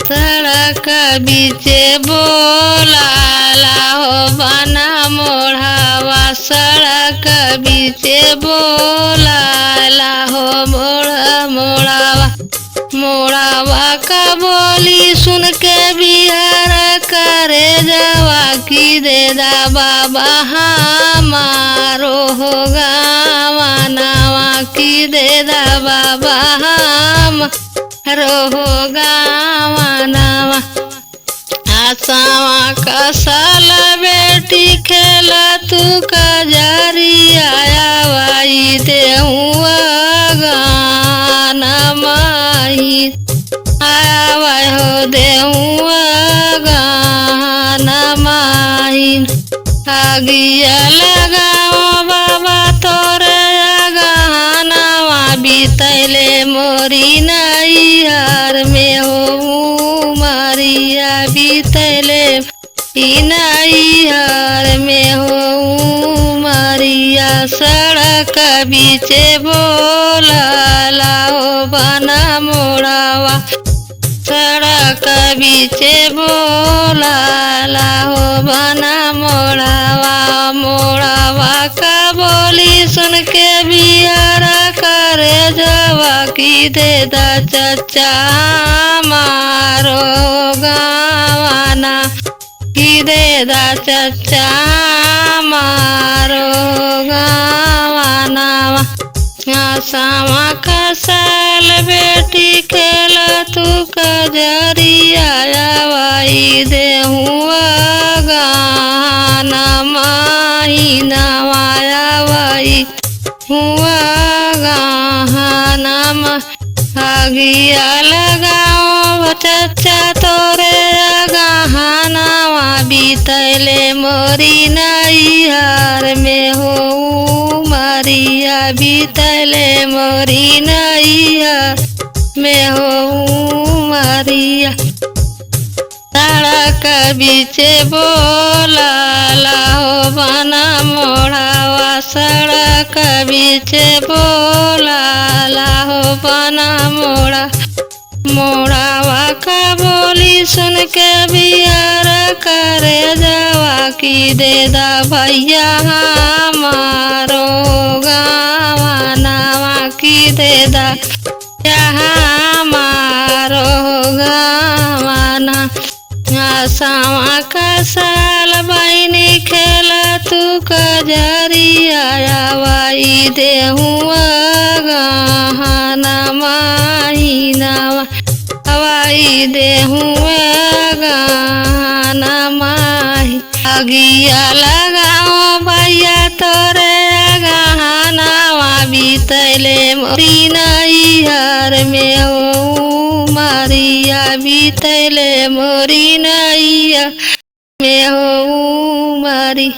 सड़क बीचे बोलाला हो बना मोढ़ावा, सड़क बीचे बोलाला हो मोढ़ मोढ़ावा। मोढ़ावा का बोली सुन के बिहार करे जवा की दे दा बाबा हमारो हो गावा नावा की दे दा बाबा हम हो गावा नावा। आसावा कसल बेटी खेला तू कजरिया आवाई दे गाना माही आवाई हो दे गाना माही। आगिया लगाओ बाबा तोरे गहनावा बीतैले मोरी नैहर में हो मारिया बीतैले नैहर में हो मारिया। सड़क बीचे बोलाला हो बना मोड़ावा, सड़क बीचे बोलाला हो बना मोड़ावा। मोड़ावा का बोली सुन के बिहार करे जवा की दे दा चचा मारो गावाना की दे दा चचा मारो गावाना। आसावा कसल बेटी खेला तू कजरिया आवाई दे गाना माही नवाई हुआ गाना आगिया लगाओ चचा तोरे गहनावा बीतैले मोरी नैहर में हो मारिया बीतैले मोरी नैहर में हो मारिया। सड़क बीचे बोलाला हो बना मोड़ावा, सड़क बीचे बोलाला हो बना मोड़ा। मोड़ावा का बोली सुन के बिहार करे जवा की दे दा भैया हमारो गावा नावा की दे दा हमारो गावाना। आसावा कसल बहिनी खेला तू कजरिया आवाई दे गहना माही नावा हवाई दे गाना माही। अगिया लगाओ भैया तोरे गहनावा बीतैले मोरी नैहर में हो मारिया बीतैले मोरी नैहर में हो मारी।